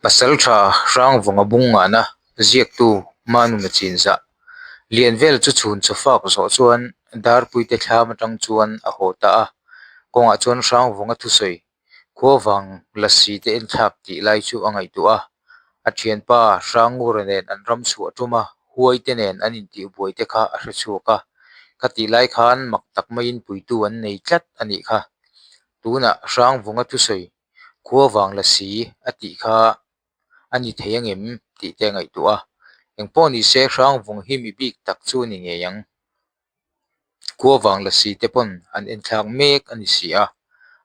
Pasaltha Hrangvunga bungngahna ziaktu Manuna chinzah lian vel chu chhun chawfak zawh chuan Darpuite thlam atang chuan a haw ta a, kawngah chuan Hrangvunga thusawi khuavang lasi te enthlak tih lai chu a ngaihtuah a, a thianpa Hrangura nen an ram chhuah tum a, huai te nen an intihbuai te kha a hre chhuak a, khatih lai khan mak tak maiin puitu an nei tlat a nih kha. Tunah Hrangvunga thusawi khuavang lasi a tih kha a ni thei angem tih te a ngaihtuah a, engpawh ni se Hrangvung hi mi bik tak chu a ni ngei ang. Khuavang lasi te pawn an enthlak mek a ni si a,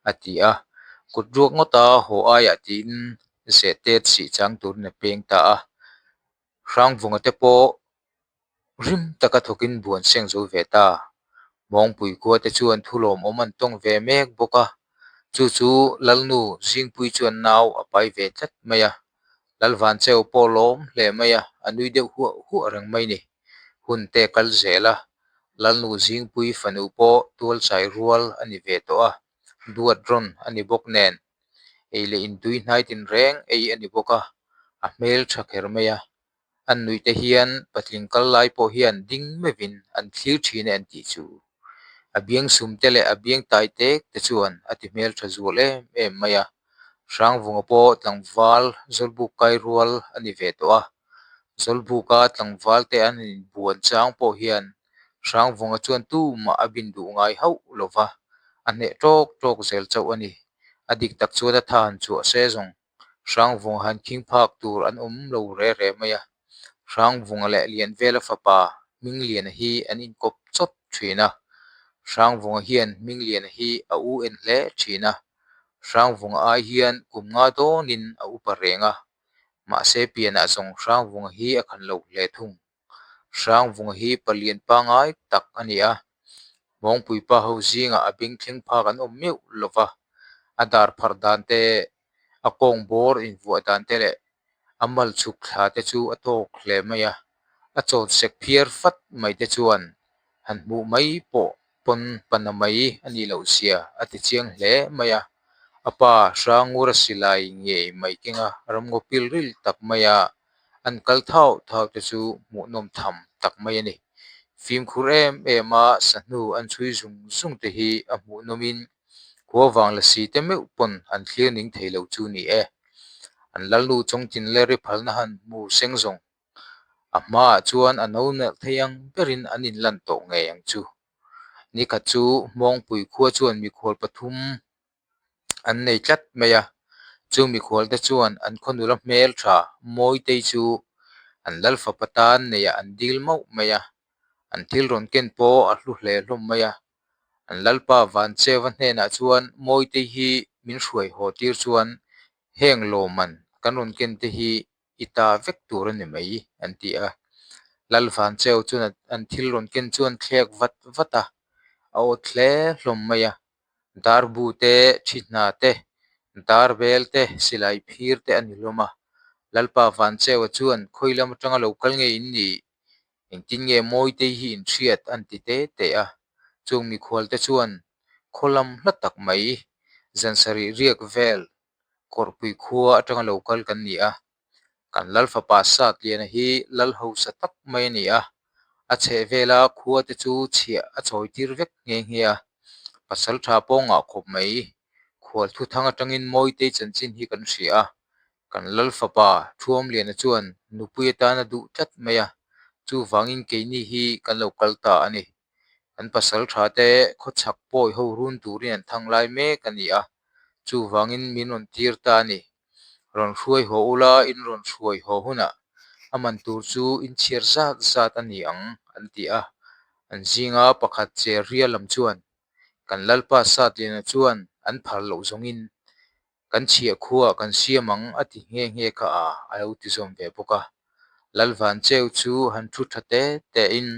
a ti a. Kut ruak ngawta haw aiah tiin zehtet sih chang turin a peng ta a. Hrangvunga te pawh rim taka thawkin buan seng zo ve ta. Mawngpui khua te chuan thulawmawm an tawng ve mek bawk a, chu chu Lalnu Zingpui chuan nau a pai ve tlat mai a. Lalvancheu pawh lawm hle mai a, a nui deuh huah huah reng mai ni. Hun te kal zel a, Lalnu Zingpui fanu pawh tualchai rual a ni ve tawh a, duat rawn a ni bawk nen, ei leh intui hnai tinreng ei a ni bawk a, a hmel tha kher mai a. An nuih te hian patling kal lai pawh hian ding meuhin an thlir thin e an tih chu. A biang sum te leh a biang tai tek te chuan a ti hmel tha zual em em mai a. Hrangvunga pawh tlangval Zawlbuk kai rual a ni ve tawh a. Zawlbuka tlangval te an inbuan chang pawh hian Hrangvunga chuan tumah a bin duh ngai hauh lo va, a hneh tawk tawk zel chauh a ni. A dik tak chuan a tha han chhuah se zawng. Hrangvunga han khing phak tur an awm lo re re mai a, Hrangvunga leh Lianvela fapa Hmingliana hi an inkawp chawt thin a, Hrangvunga hian Hmingliana hi a u en hle thin a, Hrangvunga ai hian kum nga dawnin a upa reng a, mahse pianah zawng Hrangvunga hi a khan lo hle thung. Hrangvunga hi palian pangngai tak a ni a, Mawngpui pa ho zingah a beng thleng phak an awm meuh lo va, a dar pharh dan te, a kawng bawr invuah dan te leh a mal chhuk thla te chu a tawk hle mai a, a chawn sek phiar fat mai te chuan han hmuh mai pawh pawn pana mai a nih loh zia a ti chiang hle mai a, a pa Hrangura silai ngei mai kenga ramngaw pil ril tak mai a. An kal thau thau te chu hmuhnawm tham tak mai a ni. Fimkhur em em a sahnu an chhui zung zung te hi a hmuhnawmin khuavang lasi te meuh pawn an thlir ning thei lo chu ni e. An lalnu chawngtin leh ri phalna han hmu seng zawng. A hmaah chuan a no nalh thei ang berin an inlan tawh ngei ang chu. Nikhat chu Hmawngpui khua chuan mikhual pathum an nei tlat mai a, chu mikhualte chuan an khaw nula hmel tha Mawitei chu an lal fapa tan neiah an dil mauh mai a, an thil rawn ken pawh a hlu hle hlawm mai a, an lalpa Vancheva hnenah chuan Mawitei hi min hruai haw tir chuan heng lawmman kan rawn ken te hi i ta vek tur a ni mai an ti a, lal Vancheu chuan an thil rawn ken chuan thlek vat vat a, a awt hle hlawm mai a. Darbu te, thi hna te, dar bel te, silai phir te a ni hlawm a. Lalpa Vancheua chuan khawi lam atanga lo kal nge in nih? Engtin nge Mawitei hi in hriat an ti te te a. Chung mikhual te chuan khaw lam hla tak mai, zan sarih riak vel Kawrhpui khua atanga lo kal kan ni a. Kan Lal fapa Satliana hi Lal hausa tak mai a ni a, a chheh vela khua te chu chhiah a chawi tir vek nghe nghe a, pasal tha pawh ngah khawp mai. Khual thuthang atangin Mawitei chanchin hi kan hria a, kan Lal fapa Thuamliana chuan nupui atana duh tlat mai a, chuvangin keini hi kan lo kal ta a ni. Kan pasal tha te khawchhak pawi ho run turin an thang lai mek a ni a, chuvangin min rawn tir ta a ni. Rawn hruai haw ula in rawn hruai haw hunah a man tur chu in chhiar zat zat a ni ang an ti a. An zinga pakhat che ria lam chuan kan Lalpa Satliana chuan an phal loh zawngin kan chhiah khuaah kan siam ang a ti nghe nghe kha a a lo ti zawm ve bawk a. Lalvancheu chu han thu tha te te in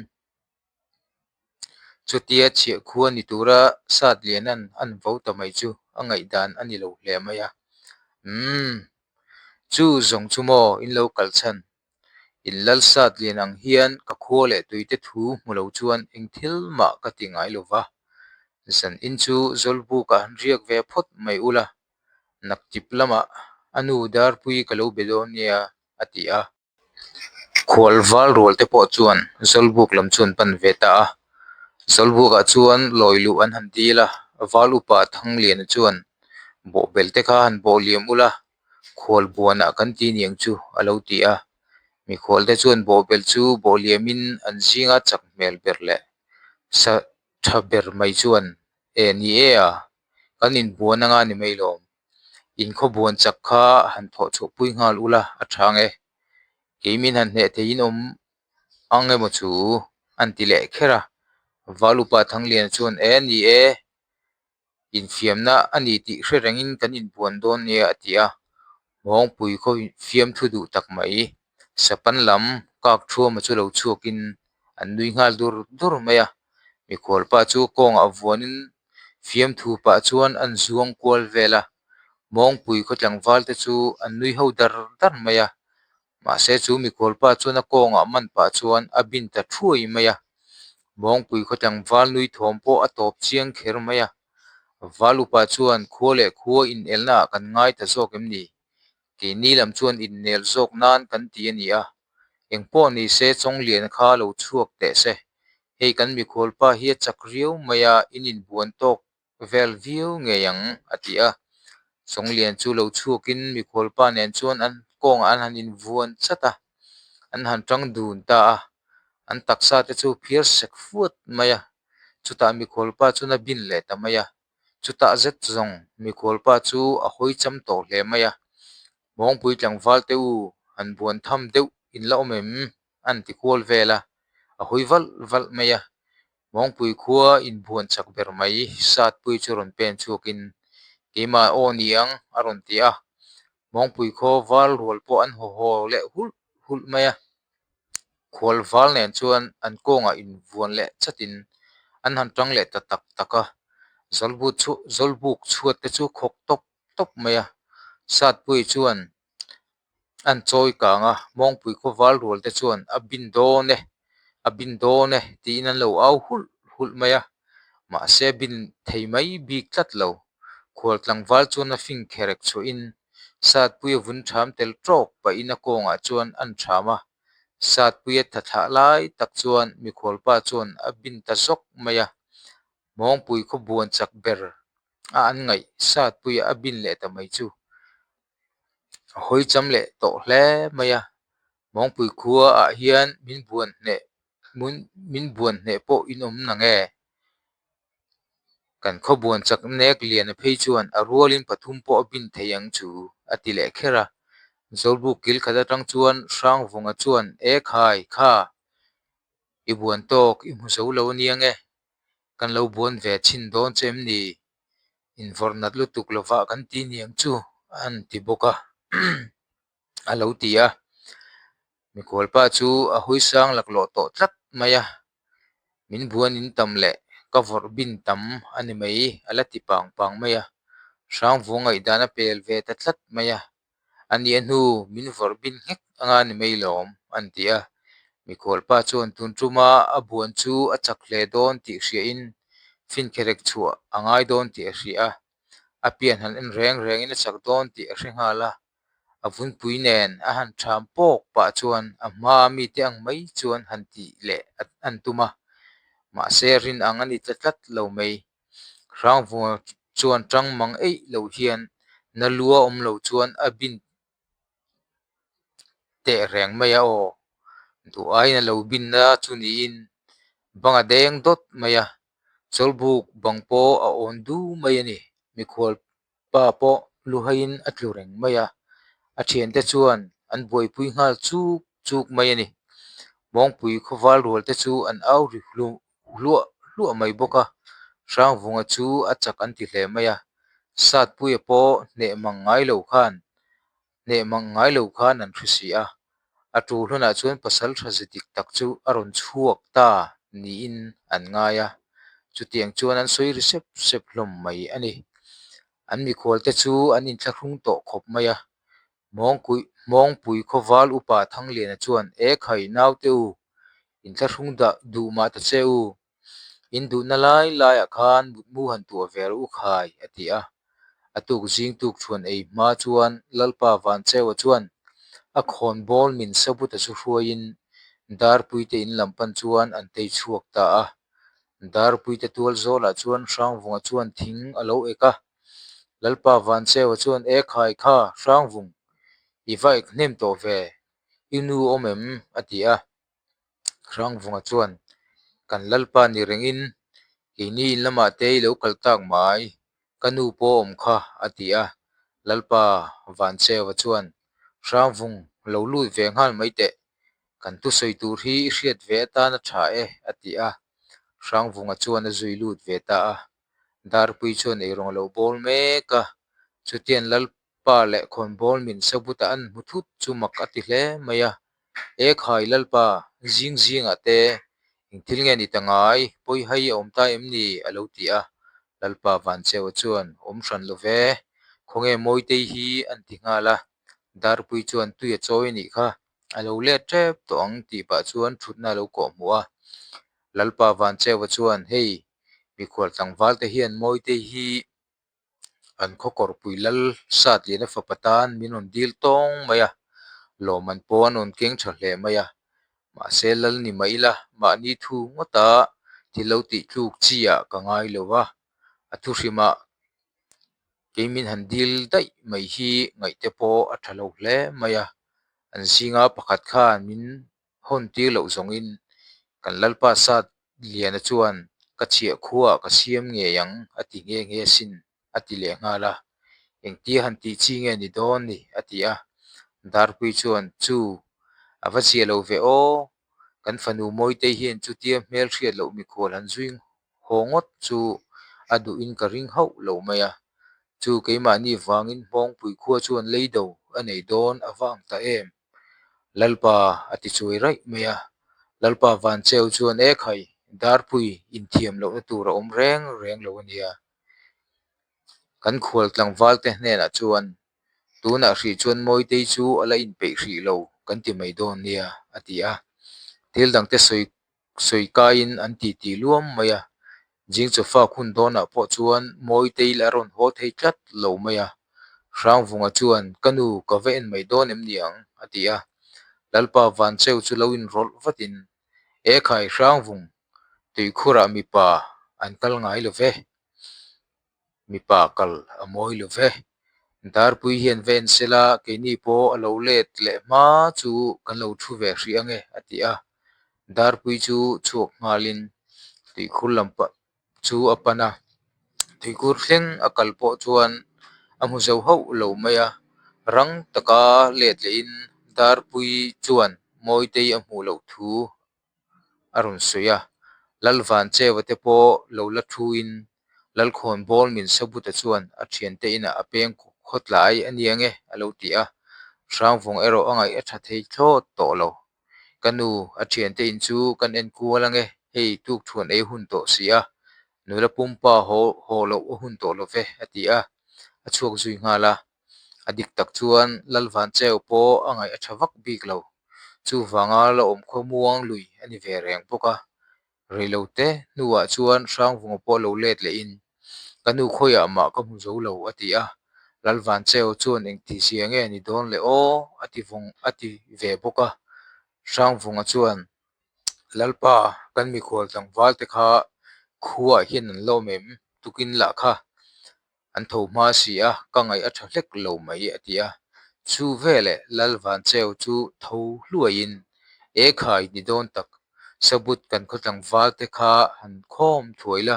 Chutia chhiah khua ni tura Satliana'n an vo ta mai chu a ngaihdan a ni lo hle mai a. Umm, chu zawng chu maw in lo kal chhan? In lal Satlian ang hian ka khua leh tuite thu hmu lo chuan eng thil mah ka ti ngai lo va. Zan in chu Zawlbukah han riak ve phawt mai ula, naktip lamah A nu Darpuii ka lo be dawn nia, a ti a. Khual val rual te pawh chuan Zawlbuk lam chu an pan ve ta a. Zawlbukah chuan lawi luh an han dil a, Val upa Thangliana chuan bawhbel te kha han bawh liam ula, khual buanah kan ti niang chu a lo ti a. Mikhual te chuan bawhbel chu bawh liamin an zinga chak hmel ber leh sa tha ber mai chuan e ni e a, kan inbuan anga ni mai lawm. Inkhaw buan chak kha han thawh chhuah pui nghal ula a tha ang e. Kei min han hneh thei in awm ang emaw chu an ti leh kher a. Val upa Thangliana chuan e ni e, infiamna a ni tih hre rengin kan inbuan dawn nia a ti a. Hmawngpui khaw fiamthu duh tak mai. Sapan lam kak thuama chu lo chhuakin an nui nghal dur dur mai a. Mikhual pa chu kawngah vuanin fiamthu pah chuan an zuang kual vel a. Mawngpui khaw tlangval te chu an nui ho dar dar mai a. Mahse chu mikhual pa chuan a kawngah man pah chuan a bin ta thuai mai a. Mawngpui khaw tlangval nui thawm pawh a tawp chiang kher mai a. Val upa chuan khua leh khua inelna ah kan ngai ta zawk em ni? Keini lam chuan innel zawk nan kan ti a ni a, engpawh ni se Chawnglian kha lo chhuak teh se. Hei kan mikhual pa hi a chak riau mai a, in inbuan tawk vel viau ngei ang, a ti a. Chawnglian chu lo chhuakin mikhual pa nen chuan an kawngah an han invuan chat a, an han tang dun ta a, an taksa te chu phiar sek fuat mai a, chutah mikhual pa chuan a bin leh ta mai a. Chutah zet zawng mikhualpa chu a hawi cham tawh hle mai a, Mawngpui tlangval te u han buan tham deuh in la awm em? an ti kual vel a, a hawi valh valh mai a. Mawngpui khua inbuan chak ber mai Satpui chu rawn pen chhuakin Keimah aw ni ang a rawn ti a, Mawngpui khaw val rual pawh an haw haw leh hulh hulh mai a. Khual val nen chuan an kawngah invuan leh chatin an han tang leh ta tak tak a, zawlbuk chhuat te chu khawk tawp tawp mai a. Satpuii chuan an chawi kang a, Mawngpui khaw val rual te chuan a bin dawn e, a bin dawn e tiin an lo au hulh hulh mai a, mahse a bin thei mai bik tlat lo. Khual tlangval chuan a fing kherek chhuahin Satpuia vun ṭham tel ṭawk pahin a kawngah chuan an ṭham a, Satpuia tha thlah lai tak chuan mikhualpa chuan a bin ta zawk mai a, Mawngpui khaw buan chak ber a an ngaih Satpuia a bin leh ta mai chu a hawi cham leh tawh hle mai a, Mawngpui khua ah hian min buan hneh min buan hneh pawh in awm na nge? Kan khawbuan chak nek lian a phei chuan a rualin pathum pawh a bin thei ang chu, a ti leh kher a. Zawlbuk kil khat atang chuan Hrangvunga chuan, E khai, kha, i buan tawk i hmu zo lo ania nge? Kan lo buan ve chhin dawn che em ni? Invawrh nat lutuk lovah kan ti niang chu, an ti bawk a. a lo ti a. Mikhualpa chu a hawi sang laklawh tawh tlat mai a, min buan in tam leh ka vawrh bin tam a ni mai a la ti pang pang mai a. Hrangvung ngaihdan a pel ve ta tlat mai a, a nia hnu min vawrh bin nghek anga ni mai lawm an ti a. Mikhualpa chuan tun tuma a buan chu a chak hle dawn tih hriain finkherek chhuah a ngai dawn tih a hria a. A pian han en reng rengin a chak dawn tih a hre nghal a, a vunpui nen a han ṭham pawk pah chuan a hma mite ang mai chuan han tih leh an tum a, mahse rin ang a ni ta tlat lo mai. Hrangvunga chuan ṭang mang eih lo hian na lua awm lo chuan a bin teh reng mai a aw, duh aiin a lo binna chu niin bang a deng dawt mai a, chawlhbuk bang pawh a awn du mai a ni. Mikhual pa pawh luhaiin a tlu reng mai a, a thiante chuan an buaipui nghal chuk chuk mai a ni. Mawngpui khawval rual te chu an au ri hluah hluah mai bawk a, Hrangvunga chu a chak an ti hle mai a, Satpuia pawh hneh mang ngai lo khan hneh mang ngai lo khan an hre si a, a tul hunah chuan pasal tha ze dik tak chu a rawn chhuak ta niin an ngai a, chutiang chuan an sawi ri sep sep hlawm mai a ni. An mikhual te chu an inthlahrung tawh khawp mai a, Mawngpui khawval upa Thangliana chuan, E khai naute u, inthlahrung dah duh mah ta che u, in duhna lai laiah khan mutmu han tuah ve rawh u khai, a ti a. A tuk zing tuk chhuan ei hma chuan Lalpa Vancheua chuan a khawnbawl min Sabuta chu hruaiin Darpuite in lam pan chuan an tei chhuak ta a. Darpuite tual zawlah chuan Hrangvunga chuan thing a lo ek a. Lalpa Vancheua chuan, E khai kha, Hrangvung, i va ek hnem tawh ve, i nu awm em? a ti a. Hrangvunga chuan, Kan Lalpa ni rengin keini in lamah te i lo kal tak mai, ka nu pawh awm kha, a ti a. Lalpa Vancheua chuan, Hrangvung, lo lut ve nghal mai teh, kan thusawi tur hi i hriat ve atan a tha e, a ti a. Hrangvunga chuan a zui lut ve ta a. Darpui chuan eirawng a lo bawl mek a, chutiang Lalpa leh khawnbawl min Sabuta an hmu thut chu mak a ti hle mai a. E khai Lalpa, zing zingah te engthil nge ni ta ngai, pawi hai a awm ta em ni? a lo ti a. Lalpa Vancheua chuan, Awm hran lo ve, khawnge Mawitei hi an ti nghal a. Darpui chuan tui a chawi a nih kha, a lo let tep tawh ang tih pah chuan thutna a lo kawhhmuh a. Lalpa Vancheua chuan, Hei, mikhual tlangval te hian Mawitei hi an khawkawrpui lal sat lian a fapa tan min rawn dil tawng mai a, lawm an pawh an rawn keng tha hle mai a. Mahse lal ni mah ila mahni thu ngawta thil lo tih tluk chi ah ka ngai lo va, a thuhrimah kei min han dil daih mai hi ngaihte pawh a tha lo hle mai a. An zinga pakhat khan min hawn tir loh zawngin kan Lalpa sat Liana chuan ka chhiah khuaah ka siam ngei ang a ti nghe nghe asin a ti leh nghal a. Engtia han tih chi nge ni dawn ni a ti a. Darpui chuan chu a va chhiah lo ve aw, kan fanu Mawitei hian chutia hmel hriat loh mikhual han zui haw ngawt chu a duhin ka ring hauh lo mai a. Chu keimahni vangin Hmawngpui khua chuan leido a nei dawn a va ang ta em? Lalpa a ti chuai raih mai a, Lalpa Vancheu chuan e khai, Darpui inthiam lohna tur a awm reng reng lo a nia. Kan khual tlangval te hnenah chuan tunah hrih chuan Mawitei chu a la inpeih hrih lo kan ti mai dawn nia a ti a. Thil dangte sawi sawi kaiin an ti ti luam mai a, Jing Chawfak hun dawnah pawh chuan Mawitei la rawn haw thei tlat lo mai a. Hrangvunga chuan, Ka nu, ka va en mai dawn em ni ang? a ti a. Lalpa Vancheu chu lo inrawlh vatin, E khai Hrangvung, tuikhurah mipa an kal ngai lo ve. Mipa kal a mawi lo ve. Darpui hian va en sela keini pawh a lo let leh hma chu kan lo thu ve hrih ange a ti a. Darpui chu chhuak nghalin tuikhur lam pah chu a pan a. Tuikhur thleng a kal pawh chuan a hmu zo hauh lo mai a. Rang taka let lehin Darpui chuan Mawitei a hmuh loh thu a rawn sawi a, Lalvancheva te pawh lo la thuin Lalkhawnbawl min Sabuta chuan a thiante inah a peng khawtlai a nia nge a lo ti a, Hrangvung erawh a ngaih a tha thei thlawt tawh lo. Ka nu, a thiante in chu kan en kual ange, hei tukthuan ei hun tawh si a, nula pumpa haw haw loh a hun tawh lo ve a ti a, a chhuak zui nghal a. A dik tak chuan Lalvancheu pawh a ngaih a tha vak bik lo. Chuvanga la awm khawmuang lui a ni ve reng bawk a. Reilote hnuah chuan Hrangvunga pawh lo let lehin, Ka nu khawiah mah ka hmu zo lo a ti a. Lalvancheu chuan engti zia nge ni dawn le aw a ti vawng a ti ve bawk a. Hrangvunga chuan, Lalpa, kan mikhual tlangval te kha khuaah hian an la awm em? Tukin lah kha An tho hma si a, ka ngaih a tha hlek lo mai a ti a. Chu veleh Lalvancheu chu tho hluaiin, E khai ni dawn tak, Sabut kan khaw tlangval te kha han khawm thuai la,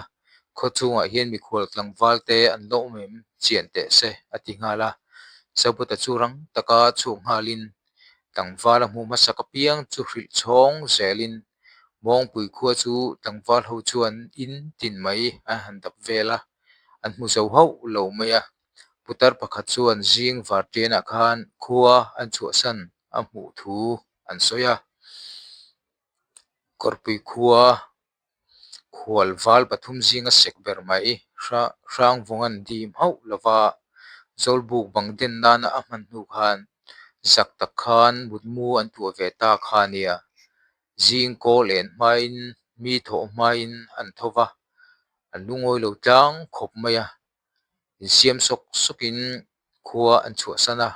khaw chungah hian mikhual tlangval te an la awm em chian teh se a ti nghal a. Sabuta chu rang taka chhuak nghalin tlangval a hmuh hmasak apiang chu hrilh chhawng zelin Mawngpui khua chu tlangval ho chuan in tin mai an han dap vel a. an hmu zo hauh lo mai a, putar pakhat chuan zing vartianah khan khua an chhuahsan a hmuh thu an sawi a, kawrpui khua khual val pathum zinga sek ber mai Hrangvunga'n dim hauh lova Zawlbuk bang den nana a hman hnu khan zak tak khan mutmu an tuah ve ta kha a nia. Zing kawl en hmain mi thawh hmain an tho va, an lungawi lo tlang khawp mai a. Insiam sawk sawkin khua an chhuahsan a,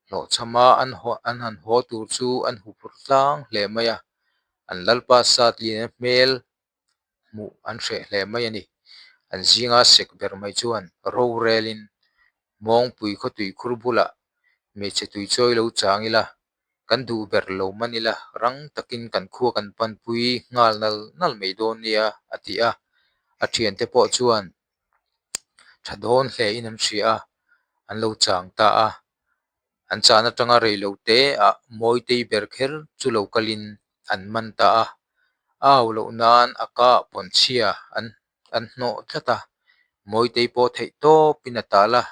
hlawhchhama an an han haw tur chu an huphurh tlang hle mai a, an lalpa Satliana hmel hmuh an hreh hle mai a ni. An zinga sek ber mai chuan rorelin Mawngpui khawtui khur bulah hmeichhe tuichawi lo chang ila, kan duh ber lo man ila, rang takin kan khua kan panpui nghal nal nal mai dawn nia, a ti a. A thiante pawh chuan tha dawn hlein an hria a, an lo chang ta a. An chan atanga rei lo te ah Mawitei ber kher chu lo kalin an man ta a. A au loh nan a ka ah pawnchhia an an hnawh tlat a, Mawitei pawh theih tawpin a tal a,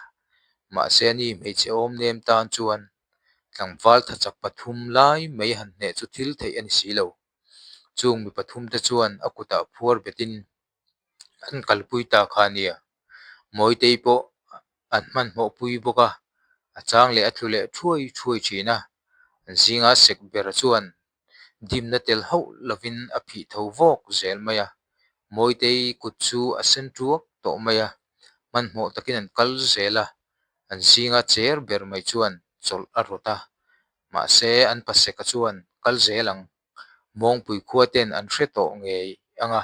mahse ani hmeichhe awm nem tan chuan tlangval thachak pathum lai mai han hneh chu thil theih a ni si lo. Chung mi pathum te chuan a kutah phuar betin an kalpui ta kha a nia. Mawitei pawh an hmanhmawh pui bawk a, a chang leh a tlu leh thuai thuai thin a, an zinga sek bera chuan dimna tel hauh lovin a phih tho vawk zel mai a, Mawitei kut chu a sen tuak tawh mai a, hmanhmawh takin an kal zel a, an zinga cher ber mai chuan chawlh a rawt a, mahse an paseka chuan kal zel ang, Mawngpui khua ten an hre tawh ngei ang a,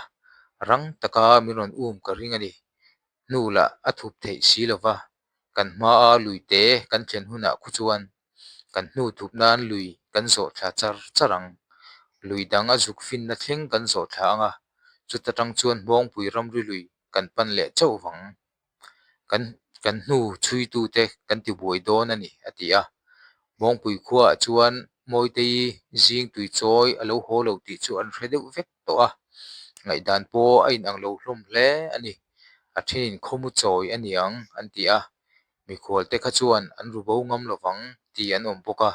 rang taka min rawn um ka ring a ni. Hnu lah a thup theih si lo va, kan hmaa lui te kan thlen hunah khu chuan kan hnu thup nan lui kan zawh thla char char ang. Lui dang a zuk finna thleng kan zawh thla ang a, chuta tang chuan Hmawngpui ramri lui kan pan leh chauh vang. Kan kan hnu chhuitute kan ti buai dawn a ni, a ti a. Hmawngpui khuaah chuan Mawitei zing tui chawi a lo haw lo tih chu an hre deuh vek tawh a, ngaihdan pawh a inang lo hlawm hle a ni. A thenin khawmu chawi a ni ang an ti a, mikhualte kha chuan an ru bo ngam lo vang tih an awm bawk a,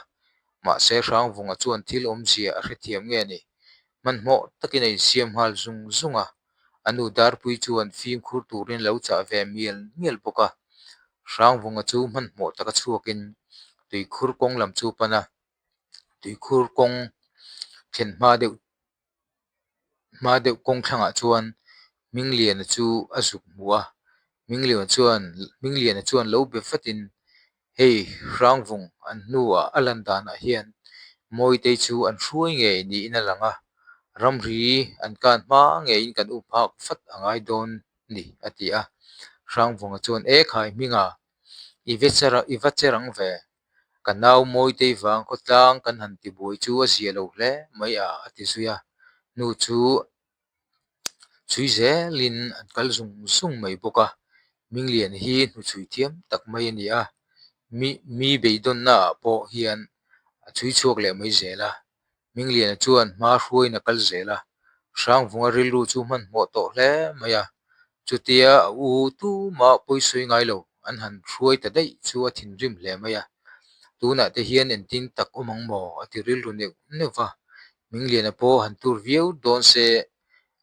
mahse Hrangvunga chuan thil awmzia a hrethiam nge ni? Hmanhmawh takin a insiam nghal zung zung a, a nu Darpui chuan fimkhur turin a lo chah ve mial mial bawk a. Hrangvunga chu hmanhmawh taka chhuakin tuikhur kawng lam chu pan a, tuikhur kawng thlen hma deuh hma deuh kawng thlangah chuan Hmingliana chu a zuk hmu a, Hmingliana chuan Hmingliana chuan lo be vatin hei Hrangvung an hnuah a lan danah hian Mawitei chu an hruai ngei niin a lang a, ramri an kan hma ngeiin kan up phak vat a ngai dawn ni a ti a, Hrangvunga chuan e khai Hminga i ve i va che rang ve. Ka nau Mawitei vang khawtlang kan han ti buai chu a zia lo hle mai a, a ti zui a. Hnu chu chhui zelin an kal zung zung mai bawk a. Minglian hi hnuchhui thiam tak mai a ni a, mi mi beidawnna ah pawh hian a chhui chhuak leh mai zel a. Mingliana chuan hma hruaiin a kal zel a, Hrangvunga rilru chu hmanhmawh tawh hle mai a. Chutia a u tuma pawisawi ngai lo an han hruai ta daih chu a thinrim hle mai a, tunah te hian entin tak awm ang maw a ti rilru neuh neuh va, Mingliana pawh han tur viau dawn se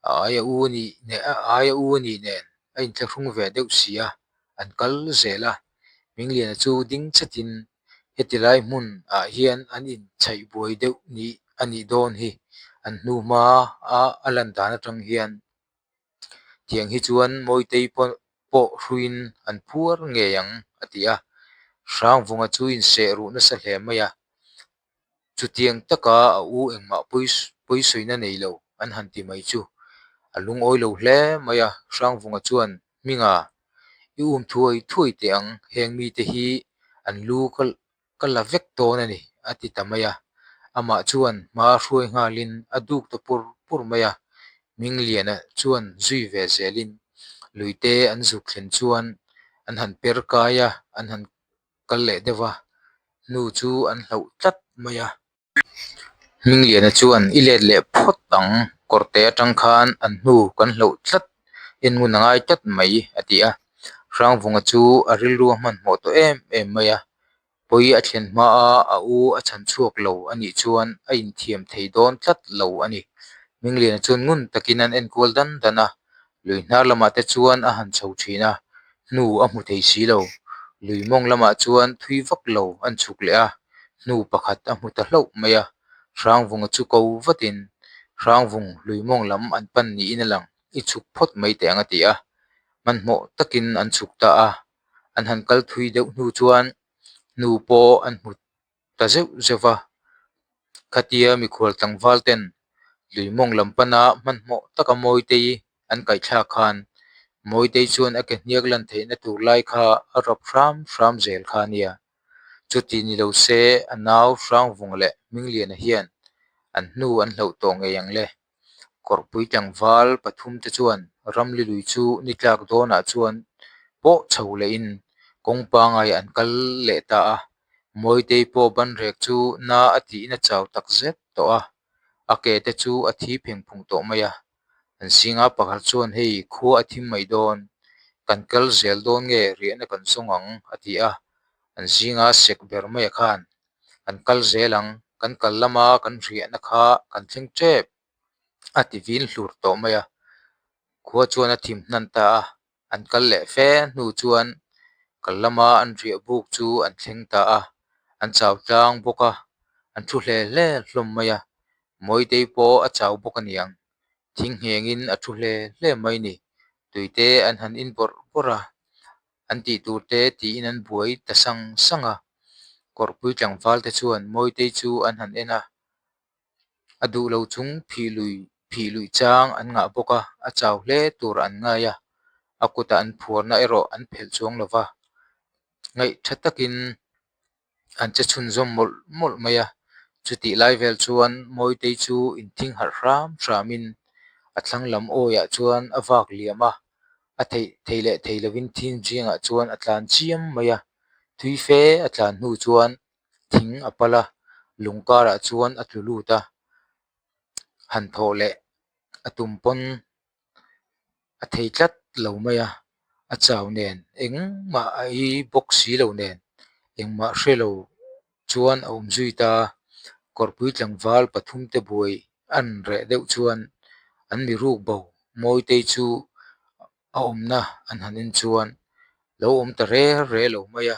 a aia u nih nen a aia u nih nen a inthlahrung ve deuh si a, an kal zel a, Mingliana chu ding chatin heti lai hmun ah hian an inchhaih buai deuh nih a nih dawn hi an hnu hma a a lan dan atang hian. Tiang hi chuan Mawitei pawh hruiin an phuar ngei ang, a ti a. Hrangvunga chu inseh ruh nasa hle mai a. Chutiang taka a u engmah pawisawina nei lo an han ti mai chu a lungawi lo hle mai a. Hrangvunga chuan, Hminga, i um thuai thuai teh ang, heng mite hi an lu ka Ka la vek dawn a ni, a ti ta mai a. Amah chuan hma hruai nghalin a duk ta pur pur mai a. Mingliana chuan zui ve zelin luite an zuk thlen chuan an han per kai a, an han kal leh deuh a, hnu chu an hlauh tlat mai a. Mingliana chuan i let leh phawt ang, kawrte atang khan an hnu kan hlauh tlat en ngun a ngai tlat mai, a ti a. Hrangvunga chu a rilru a hmanhmawh tawh em em mai a, pawi a thlen hmaa a u a chhan chhuak lo a nih chuan a inthiam thei dawn tlat lo a ni. Mingliana chuan ngun takin an enkual dan dan a, lui hnar lamah te chuan a han chho thin a, hnu a hmu thei si lo. Lui mawng lamah chuan thui vak lo an chhuk leh a, hnu pakhat a hmu ta hlauh mai a, Hrangvunga chu ko vatin Hrangvung lui mawng lam an pan niin a lang. I chhuk phawt mai teh ang a ti a, hmanhmawh takin an chhuk ta a. An han kal thui deuh hnu chuan hnu pawh an hmu ta zeuh zeuh va, khatia mikhual tlangval ten lui mawng lam pana hmanhmawh taka Mawitei an kaihthlak khan Mawitei chuan a ke hniak lan theihna tur lai kha a rap hram hram zel kha a nia. Chuti ni lo se a nau Hrangvunga leh Hmingliana hian an hnu an hlauh tawh ngei ang le. Kawrpui tlangval pathum te chuan ramli lui chu ni tlak dawnah chuan pawh chho lehin kawng pangaiah an kal leh ta a. Mawitei pawh banrek chu na a tiin a chau tak zet tawh a, a ke te chu a thi pheng phung tawh mai a. An zinga pakhat chuan hei khua a thim mai dawn, kan kal zel dawn nge riahna kan zawng ang a ti a, an zinga sek ber maia khan kan kal zel ang, kan kal lama kan riahna kha kan thleng tep a ti vin hlur tawh mai a, khua chuan a thim hnan ta a. An kal leh fe hnu chuan kal lama an riah buk chu an thleng ta a, an chau tlang bawk a, an thu hle hle hlawm mai a, Mawitei pawh a chau bawk a niang, thing nghengin a thu hle hle mai ni, tuite an han in bawrh bawrh a, an tih tur te tiin an buai ta sang sang a, kawrhpui tlangval te chuan Mawitei chu an han en a. A duh lo chung phih lui phih luih chang an ngah bawk a, a chau hle tur an ngai a, a kutah an phuarna erawh an phelh chuang lo va, ngaih tha takin an che chhunzawm mawlh mawlh mai a, chutih lai vel chuan Mawitei chu inthing harh hram hramin a thlang lam awiah chuan a vak liam a, a theih thei leh thei lovin thing zingah chuan a tlan chiam mai a, thui fe a tlan hnu chuan thing a pal a, lung karah chuan a tlu lut a, han thawh leh a tum pawn a thei tlat lo mai a, a chau nen engmah a ei bawk si lo nen engmah hre lo chuan a awm zui ta a, kawrpui tlangval pathum te buai an reh deuh chuan an mi ruk bo Mawitei chu a awmna an han en chuan lo awm ta re re lo mai a,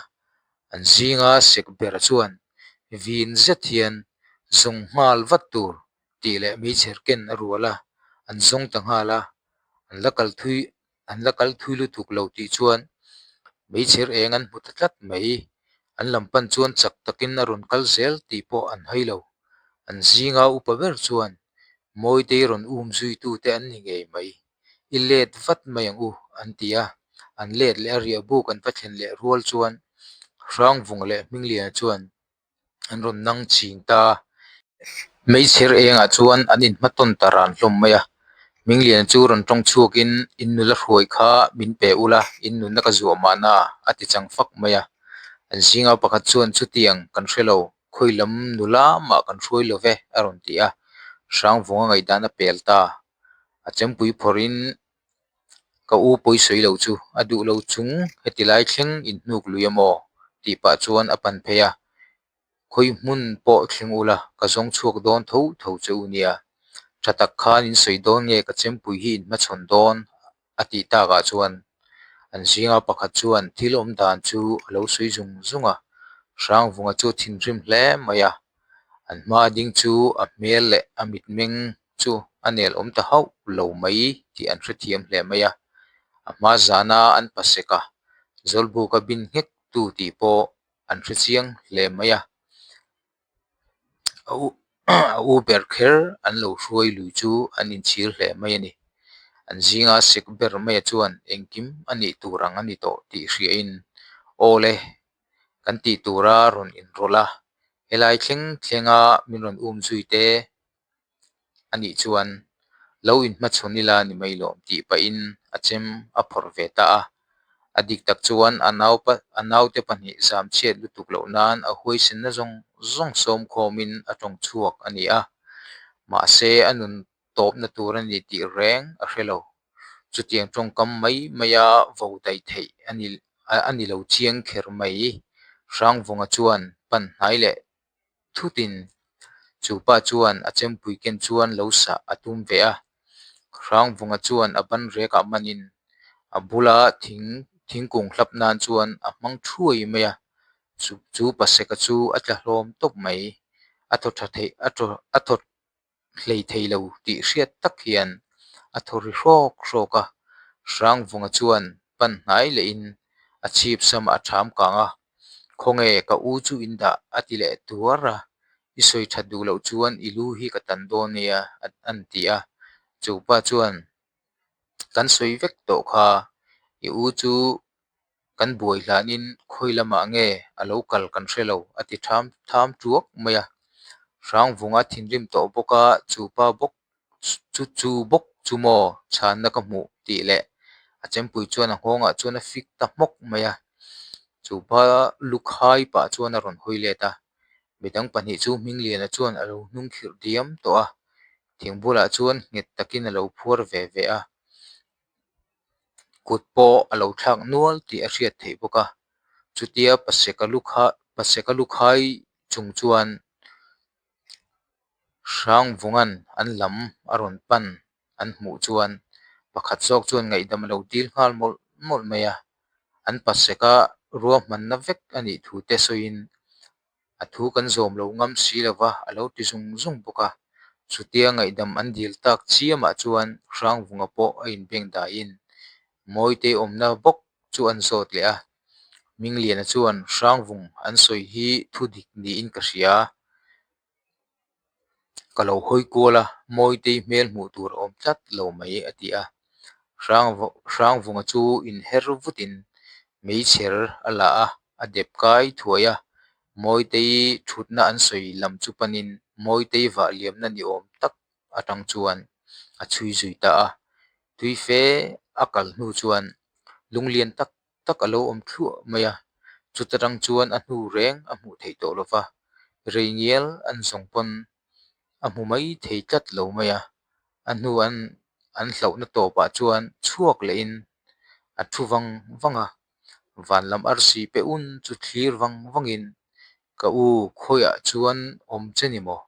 an zinga sek ber chuan vin zet hian zawng nghal vat tur tih leh meichher ken a rual a, an zawng ta nghal a, an la kal thui an la kal thui lutuk lo tih chuan meichher eng an hmu ta tlat mai, an lam pan chuan chak takin a rawn kal zel tih pawh an hai lo, an zinga upa ber chuan Mawitei rawn um zuitute an ni ngei mai. I let vat mai ang u, an ti a. An let leh a riah buk an va thlen leh rual chuan Hrangvunga leh Hmingliana chuan an rawn nang ching ta a. Meichher engah chuan an inhmatawn ta ran hlawm mai a. Hmingliana chu rawn tawng chhuakin, In nula hruai kha min pe ula, in nunna ka zuah mahna, a ti chang fak mai a. An zinga pakhat chuan chutiang kan hre lo, Khawi lam nula mah kan hruai lo ve, a rawn ti a. Hrangvunga ngaihdan a pel ta. A chempui phawrhin ka u pawi sawi lo chu a duh lo chung heti lai thleng inhnuk lui a maw? tih pah chuan a pan phei a. Khawi hmun pawh thleng ula ka zawng chhuak dawn tho tho che u nia. Tha tak khan in sawi dawn nge ka chempui hi in hmachhawn dawn? a tih takah chuan an zinga pakhat chuan thil awm dan chu a lo sawi zung zung a, Hrangvunga chu a thinrim hle mai a, an hma ding chu a hmel leh a mitmeng chu a nel awm ta hauh lo mai tih an hrethiam hle mai a, a hma zana an pasek a, Zawlbuka bin nghek tu tih pawh an hrechiang hle mai a. A u ber kher an lo hruai lui chu an inchhir hle mai a ni. An zinga sek ber maia chuan engkim a nih tur ang a ni tawh tih hriain, Aw le, kan tih tura rawn inrawlh a, helai thleng thlenga min rawn um zui te a nih chuan lo inhmachhawn ila ni mai lawm tih pahin a chem a phawrh ve ta a. A dik tak chuan a nau a naute pahnih zam chhiat lutuk loh nan a huaisenna zawng zawng sawm khawmin a tawng chhuak a ni a, mahse a nun tawpna tur a ni tih reng a hre lo. Chutiang tawngkam mai maia vo daih theih a ni a ni lo chiang kher mai. Hrangvunga chuan pan hnai leh Thutin chu pa chuan a chempui ken chuan lo sah a tum ve a, Hrangvunga chuan a ban rekah manin a bula thing thingkung hlap nan chuan a hmang thuai mai a, chu chu paseka chu a tla hlawm tawp mai, a thaw tha theih a thaw a thaw hlei thei lo tih hriat tak hian a thaw ri hrawk hrawk a, Hrangvunga chuan pan hnai lehin A chhip samah a ṭham kang a, Khawnge ka u chu in dah a ti leh tuar a, I sawi that duh loh chuan i lu hi ka tan dawn nia an ti a. Chu pa chuan kan sawi vek tawh kha, i u chu kan buai hlanin khawi lamah nge a lo kal kan hre lo a ti tham tham tuak mai a. Hrangvunga thinrim tawh bawk a, chu pa bawk chu chu bawk chu maw chhanna ka hmuh tih leh a chempui chuan a nghawngah chuan a fik ta hmawk mai a. Chu pa lu khai pah chuan a rawn hawi let a, midang pahnih chu Hmingliana chuan a lo hnung khirh diam tawh a, thing bulah chuan nghet takin a lo phuar ve ve a, kut pawh a lo thlak nual tih a hriat theih bawk a. Chutia Paseka lu kha Paseka lu khai chung chuan Hrangvunga'n an lam a rawn pan an hmuh chuan pakhat zawk chuan ngaihdam a lo dil nghal mawlh mawlh mai a, an paseka ruahmanna vek a nih thu te sawiin a thu kan zawm lo ngam si lo va a lo ti zung zung bawk a. Chutia ngaihdam an dil tak chiamah chuan Hrangvunga pawh a inbeng daiin Mawitei awmna bawk chu an zawt leh a. Mingliana chuan Hrangvung an sawi hi thu dik niin ka hria. Ka lo hawi kual a, Mawitei hmel hmuh tur a awm tlat lo mai a ti a. Hrangvunga chu inher vutin meichher a la a, a dep kai thuai a. Mawitei thutna an sawi lam chu panin Mawitei vah liamna ni awm tak atang chuan a chhui zui ta a. Tui fe a kal hnu chuan lunglian tak tak a lo awm thluah mai a, chuta tang chuan a hnu reng a hmuh theih tawh lo va, rei ngial an zawng pawn a hmu mai thei tlat lo mai a, a hnu an an hlauhna tawpah chuan chhuak lehin a thu vang vang a, van lam arsi pe un chu thlir vang vangin ka u khawiah chuan awm che ni maw?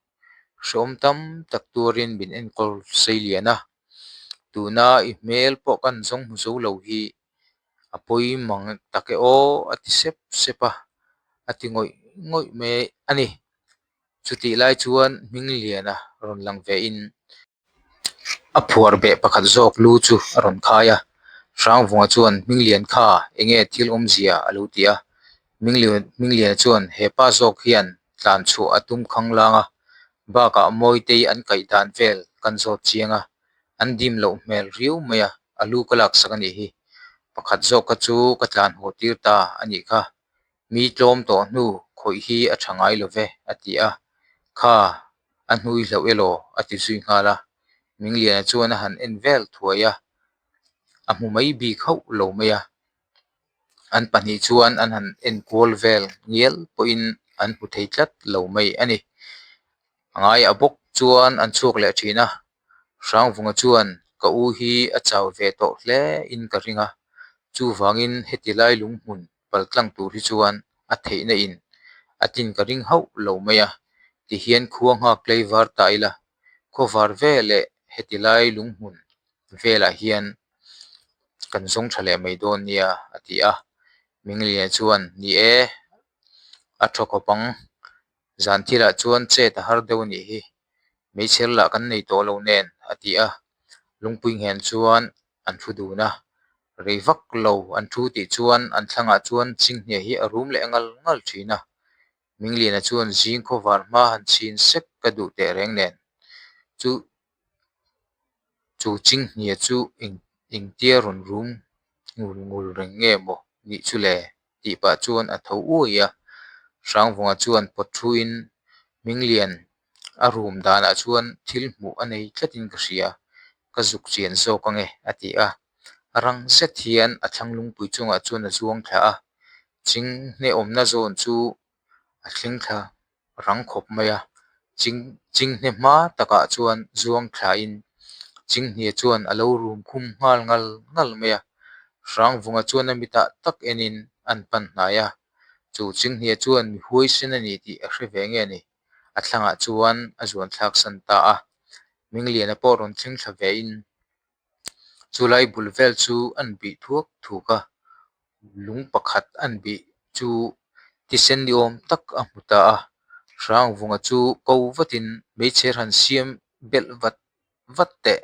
Hrehawm tam tak tuarin min enkawl sei lian a, tuna i hmel pawh kan zawng hmu zo lo hi A pawi mang tak e aw a ti sep sep a, a ti ngawih ngawih mai a ni. Chutih lai chuan Hmingliana rawn lang ve in a phuar beh pakhat zawk lu chu a rawn khai a. Hrangvunga chuan Hminglian kha enge thil awmzia a lo ti a. Hmingliana chuan he pa zawk hian tlan chhuah a tum khang lang a, bakah Mawitei an kaih dan vel kan zawt chiang a. An dim loh hmel riau mai a, a lu ka laksak a nih hi. Pakhat zawk kha chu ka tlan haw tir ta a nih kha. Mi tlawm tawh hnu khawih hi a tha ngai lo ve, a ti a. Kha, a hnui hlauh elaw? a ti zui nghal a. Mingliana chuan a han en vel thuai a, a hmu mai bik hauh lo mai a. An pahnih chuan an han en kual vel ngial pawhin an hmu thei tlat lo mai a ni. A ngaiah bawk chuan an chhuak leh thin a, Hrangvunga chuan ka u hi a chau ve tawh hle in ka ring a, chuvangin heti lai lunghmun paltlang tur hi chuan a theihna in a tlin ka ring hauh lo mai a, tihian khua nghak tlei var ta ila, khaw var ve leh heti lai lunghmun velah hian kan zawng tha leh mai dawn nia a ti a, Mingliana chuan ni e, a tha khawp ang. Zan thilah chuan chet a har deuh a nih hi, meichher lah kan nei tawh lo nen a ti a, lungpui nghen chuan an thu dun a, rei vak lo an thu tih chuan an thlangah chuan chinghne hi a rum leh ngal ngal thin a, Mingliana chuan zing khawvar hma han chhin sek ka duh teh reng nen chu chu chinghne chu eng engtia rawn rum ngul ngul reng nge maw nih chu le? tih pah chuan a tho uai a, Hrangvunga chuan pawt thuin Hminglian a room danah chuan thil hmuh a nei tlatin ka hria, ka zuk chian zawk ange a ti a, rang zet hian a thlang lungpui chungah chuan a zuang thla a, chinghne awmna zawn chu a thleng thla rang khawp mai a, ching chinghne hma takah chuan zuang thlain chinghne chuan a lo rum khum nghal ngal ngal mai a, Hrangvunga chuan a mitah tak enin an pan hnai a, chu chinghne chuan mi huaisen a ni tih a hre ve nge ni, a thlangah chuan a zuan thlak san ta a, Mingliana pawh rawn thleng thla vein chulai bul vel chu an bih thuak thuk a, lung pakhat an bih chu thisen ni awm tak a hmu ta a, Hrangvunga chu ko vatin meichher han siam belh vat vat teh.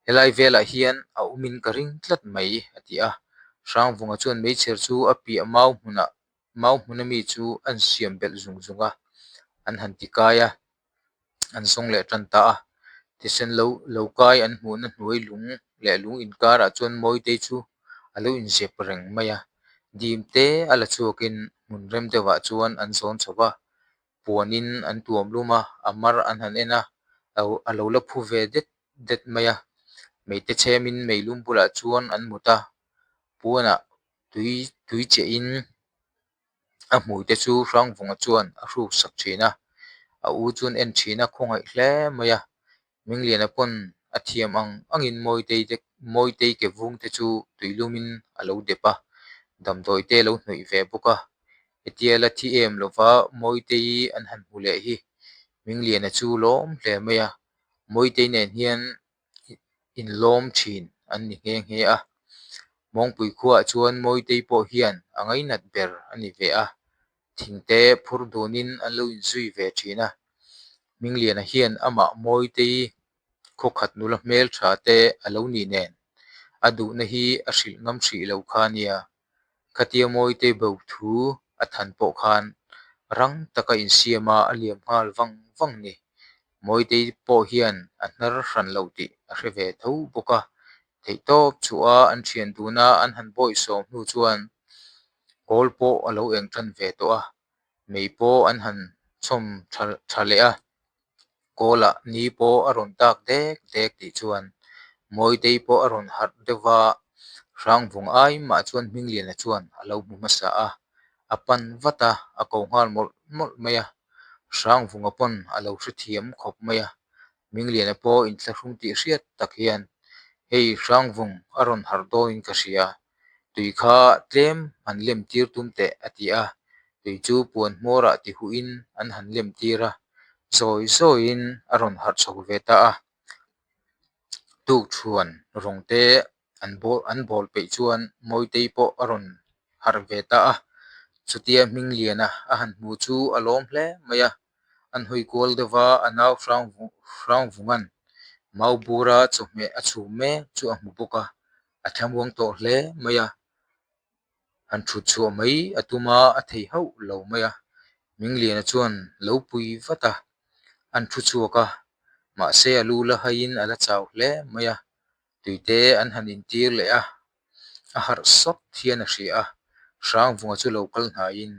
Helai velah hian a awmin ka ring tlat mai a ti a. Hrangvunga chuan meichher chu a piah mau hmunah mau hmun ami chu an siam belh zung zung a, an han ti kai a, an zawng leh tan ta a. Thisen lo lo kai an hmuhna hnuai lung leh lung inkarah chuan Mawitei chu a lo inzep reng mai a, dim te a la chhuakin hmun rem deuhah chuan an zawn chho va, puanin an tuam lum a, a mar an han en a, a lo la phu ve det det mai a, meite chhemin meilum bulah chuan an mut a, puanah tui tui chiahin a hmui te chu Hrangvunga chuan a hruk sak thin a, a u chuan en thin a khawngaih hle mai a, Mingliana pawn a thiam ang angin Mawitei te Mawitei ke vung te chu tuilumin a lo dep a, damdawi te a lo hnawih ve bawk a, hetia la thi em lova Mawitei an han hmu leh hi Mingliana chu lawm hle mai a, Mawitei nen hian inlawm thin an ni nghe nghe a. Mawngpui khuaah chuan Mawitei pawh hian a ngainat ber a ni ve a, thingte phur dunin an lo inzui ve thin a. Hmingliana hian amah Mawitei khawkhat nula hmeltha te a lo nih nen a duhna hi a hrilh ngam hrih lo kha nia. Khatia Mawitei bo thu a than pawh khan rang taka insiama a liam nghal vang vang ni. Mawitei pawh hian a hnar hran lo tih a hre ve tho bawk a, theihtawp chhuah a an thian duna an han bawihsawm hnu chuan kawl pawh a lo eng tan ve tawh a, mei pawh an han chhawm tha tha leh a, kawlah ni pawh a rawn tak dek dek tih chuan Mawitei pawh a rawn harh deuh va, Hrangvung ai mah chuan Hmingliana chuan a lo hmu hmasa a, a pan vat a, a ko nghal mawlh mawlh mai a, Hrangvunga pawn a lo hrethiam khawp mai a, Hmingliana pawh inthlahrung tih hriat tak hian, Hei Hrangvung a rawn harh dawnin ka hria, tui kha tlem han lem tir tum teh a ti a, tui chu puan hmawrah ti huhin an han lem tir a, zawi zawiin a rawn harh chho ve ta a. Tukṭhuan rawng te an bawl an bawl peih chuan Mawitei pawh a rawn harh ve ta a, chutia Hmingliana a han hmu chu a lawm hle mai a, an hawi kual deuh va a nau Hrangvunga'n Maubura chawhmeh a chhum mek chu a hmu bawk a, a thlamuang tawh hle mai a, han thut chhuah mai a tum a, a thei hauh lo mai a, Mingliana chuan lo pui vat a, an thu chhuak a, mahse a lu la haiin a la chau hle mai a, tuite an han intir leh a, a harh sawt hian a hria a, Hrangvunga chu lo kal hnaiin,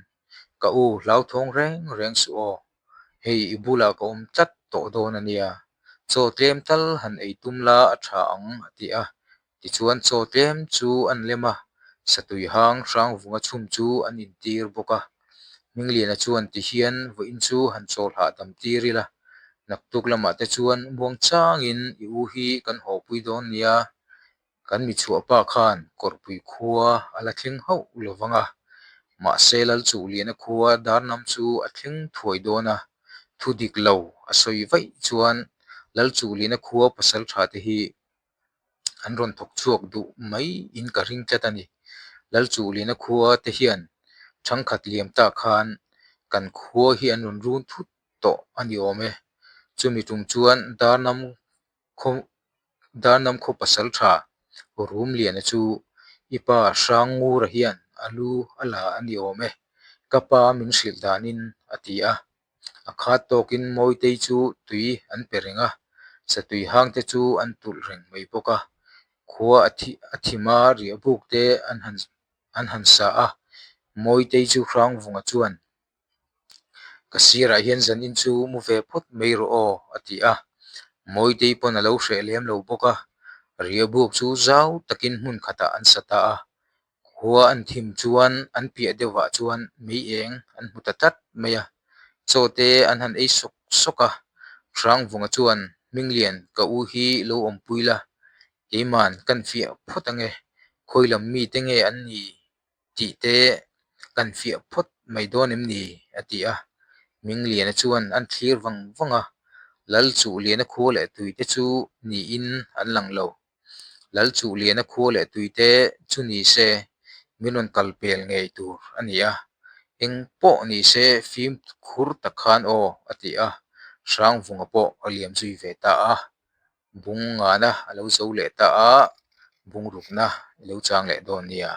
Ka u hlauthawng reng reng suh aw, hei i bulah ka awm tlat tawh dawn a nia, chaw tlem tal han ei tum la a tha ang a ti a, Tichuan chaw tlem chu an lem a, satui hang Hrangvunga chhum chu an intir bawk a. Hmingliana chuan tihian vawiin chu han chawl hahdam tir ila, naktuk lamah te chuan muang changin i u hi kan hawpui dawn nia, kan mi chhuah pa khan kawrpui khua a la thleng hauh lo vang a, mahse Lalchuhliana khua Darnam chu a thleng thuai dawn a, thu dik lo a sawi vaih chuan Lalchuhliana khua pasal tha te hi an rawn thawk chhuak duh mai in ka ring tlat a ni. Lalchuhlina khua te hian thangkhat liam tak khan kan khua hi an rawn run thut tawh a ni awm e. Chumi tum chuan Darnam khaw Darnam khaw pasal tha Rumliana chu i pa Hrangngura hian a lu a la a ni awm e, ka pa min hrilh danin a ti a. A khat tawkin Mawitei chu tui an pe reng a, satui hang te chu an tulh reng mai bawk a. Khua a thi a thim a, riah buk te an han an han sa a. Mawitei chu Hrangvunga chuan, Ka sirah hian zanin chu mu ve phawt mai rawh aw, a ti a. Mawitei pawn a lo hreh lem lo bawk a, riah buk chu zau takin hmun khatah an sa ta a. Khua an thim chuan an piah deuhah chuan mei eng an hmu ta tlat mai a, chaw te an han ei sawk sawk a, Hrangvunga chuan Hminglian ka u hi lo awmpui la, keiman kan fiah phawt ange, khawi lam mite nge an ni tih te kan fiah phawt mai dawn em ni? a ti a, Hmingliana chuan an thlir vang vang a, Lalchuhliana khua leh tuite chu niin an lang lo. Lalchuhliana khua leh tuite chu ni se min rawn kal pel ngei tur a ni a, eng pawh ni se fimkhur tak khan aw a ti a, Hrangvunga pawh a liam zui ve ta a, bung ngana a lo zo leh ta a. Bungrukna i lo chang leh dawn nia.